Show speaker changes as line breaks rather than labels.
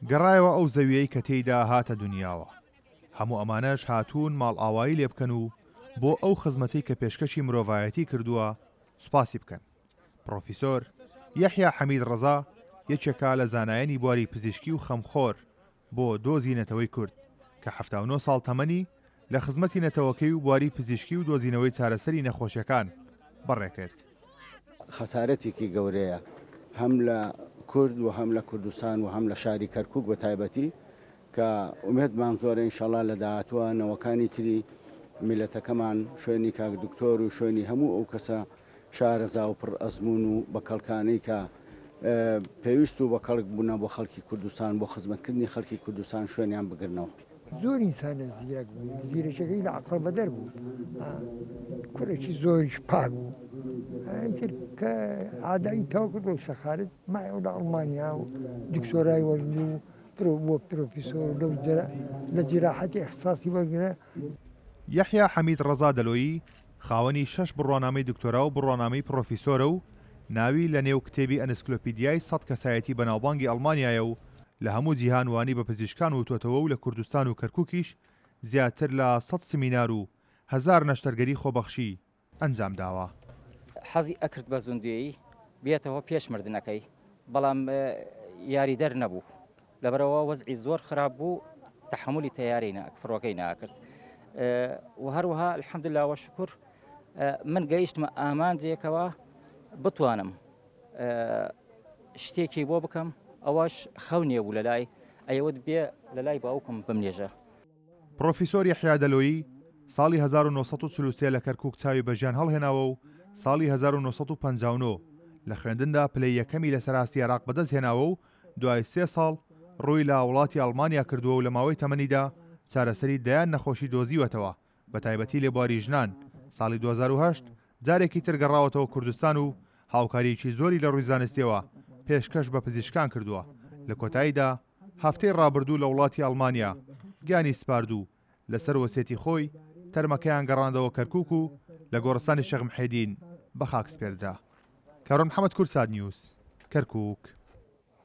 گەڕایەوە ئەو زەویەی کە تێیدا هاتە دونیاوە. هەموو ئەمانەش هاتوون ماڵئاوایی لێ بکەن و بۆ ئەو خزمەتەی کە پێشکەشی مرۆڤایەتی کردووە سوپاسی بکەن. پڕۆفیسۆر، یەحیا حەمید ڕەزا، یەکێکە لە زانایانی بواری پزیشکی و خەمخۆر بۆ دۆزی نەتەوەی کورد، کە 79 ساڵ تەمەنی لە خزمەتی نەتەوەکەی و بواری پزیشکی و دۆزینەوەی چارەسەری نەخۆشیەکان بەڕێکرد.
خەسارەتێکی گەورەیە هەم لە کورد و هەم لە کوردستان و هەم لە شاری کەرکوک بە تایبەتی کە ئومێدمان زۆرە ئینشەڵا لە داهاتووە نەوەکانی تری میللەتەکەمان شوێنی کاک دکتۆر و شوێنی هەموو ئەو کەسە شارەزا و پڕ ئەزموون و بە کەڵکانەی کە پێویست و بە کەڵک بوونە بۆ خەڵکی کوردستان بۆ خزمەتکردنی خەڵکی کوردستان شوێنیان بگرنەوە.
زۆر ئینسانە زیرەک بوو، زیرەکیەکەی لە عەقڵ بەدەر بوو، کوڕێکی زۆریش پاک بوو. ئیتر کە ئادایی تەواو کرد ڕۆیشتە خارج، مایەوە لە ئەڵمانیا و دکتۆرای وەرگرت و بووە پرۆفیسۆر لەو لە جیراحەتی ئیختساسی وەرگرە.
یەحیا حەمید ڕەزا دەلۆیی خاوەنی شەش بڕوانامەی دکتۆرا و بڕوانامەی پڕۆفیسۆرە و ناوی لە نێو کتێبی ئەنسکلۆپیدیای سەد کەسایەتی بەناوبانگی ئەڵمانیایە و لە هەموو جیهان وانی بە پزیشکان وتۆتەوە و لە کوردستان و کەرکوکیش زیاتر لە سەد سمینار و هەزار نەشتەرگەری خۆبەخشی ئەنجام داوە.
حەزی ئەکرد بە زیندوویی بێتەوە پێش مردنەکەی بەڵام یاریدەر نەبوو لەبەرئەوە وەزعی زۆر خراپ بوو تەحەمولی تەیارەی ناکرد فڕۆکەی ناکرد و هەروەها الحمدلله وە شکر من گەیشتمە ئامانجێکەوە بتوانم شتێکی بۆ بکەم ئەوەش خەونێ بوو لەلای ئەیوت بێ لەلای باوکم بمنێژە.
پڕۆفیسۆر یەحیا دەلۆیی ساڵی 1943 لە کەرکووک چاوی بە ژیان هەڵهێناوە و ساڵی 1959 لە خوێندندا پلەی یەکەمی لەسەر ئاستی عێراق بەدەست هێناوە و دوای سێ ساڵ ڕووی لە وڵاتی ئەڵمانیا کردووە و لە ماوەی تەمەنیدا چارەسەری دەیان نەخۆشی دۆزیوەتەوە بەتایبەتی لە بواری ژنان، ساڵی 2008 جارێکی تر گەڕاوەتەوە کوردستان و هاوکارییەکی زۆری لە ڕووی زانستییەوە پێشکەش بە پزیشکان کردووە، لە کۆتاییدا هەفتەی ڕابردوو لە وڵاتی ئەڵمانیا گیانی سپارد و لەسەر وەسێتی خۆی تەرمەکەیان گەڕاندەوە کەرکوک و لە گۆڕستانی شێخ محێدین بەخاک سپێردرا. کارۆن محەمەد کوردسات نیوز، کەرکوک.